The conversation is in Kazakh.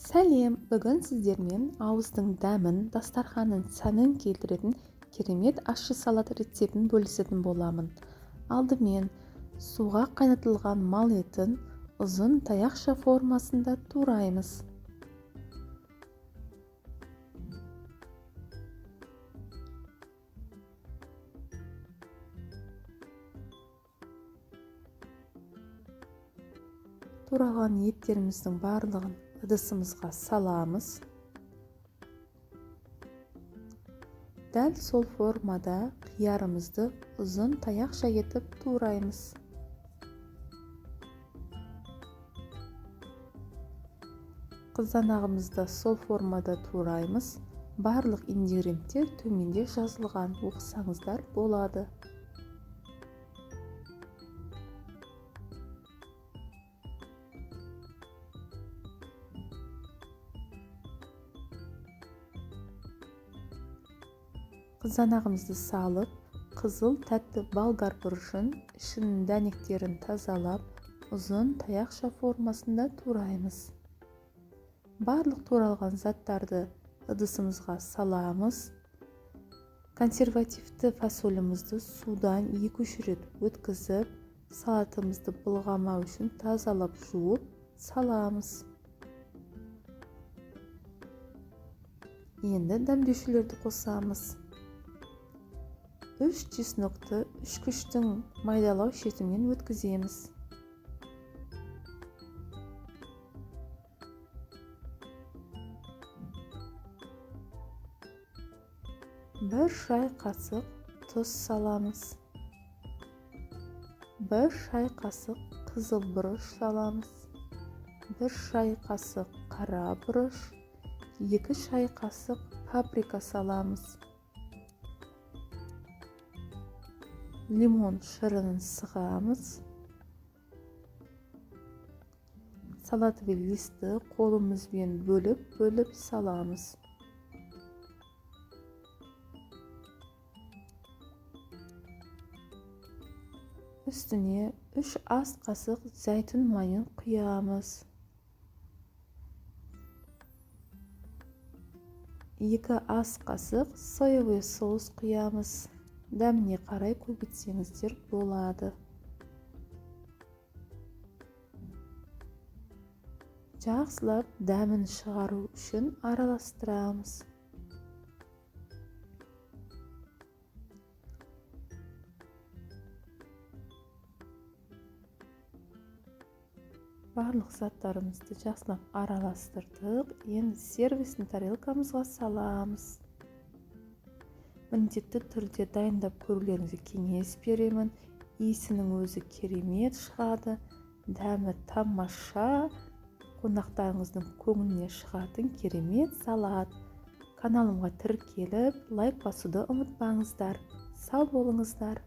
Сәлем! Бүгін сіздермен ауыздың дәмін, дастарханның сәнін келтіретін керемет ащы салат рецептін бөлісетін боламын. Алдымен суға қайнатылған мал етін ұзын таяқша формасында тураймыз. Туралған еттеріміздің барлығын ыдысымызға саламыз. Дәл сол формада қиярымызды ұзын таяқша етіп тураймыз. Қызанағымызды сол формада тураймыз. Барлық ингредиенттер төменде жазылған, оқысаңыздар болады. Қызанағымызды салып, қызыл тәтті болгар бұрышын, ішінің дәнектерін тазалап, ұзын таяқша формасында тураймыз. Барлық туралған заттарды ыдысымызға саламыз. Консервативті фасолімізді судан 2-3 рет өткізіп, салатымызды былғамау үшін тазалап жуып саламыз. Енді дәмдеушілерді қосамыз. 3 чеснокты үшкіштің майдалау шетімен өткіземіз. 1 шай қасық тұз саламыз. 1 шай қасық қызыл бұрыш саламыз. 1 шай қасық қара бұрыш, 2 шай қасық паприка саламыз. Лимон шырынын сығамыз. Салатовый листі қолымызбен бөліп-бөліп саламыз. Үстіне 3 ас қасық зәйтүн майын құямыз. 2 ас қасық соевый соус құямыз. Дәміне қарай көбейтсеңіздер болады. Жақсылап дәмін шығару үшін араластырамыз. Барлық заттарымызды жақсылап араластырдық. Енді сервисный тарелкамызға саламыз. Міндетті түрде дайындап көрулеріңізге кеңес беремін. Иісінің өзі керемет шығады, дәмі тамаша, қонақтарыңыздың көңіліне шығатын керемет салат. Каналымға тіркеліп, лайк басуды ұмытпаңыздар. Сау болыңыздар.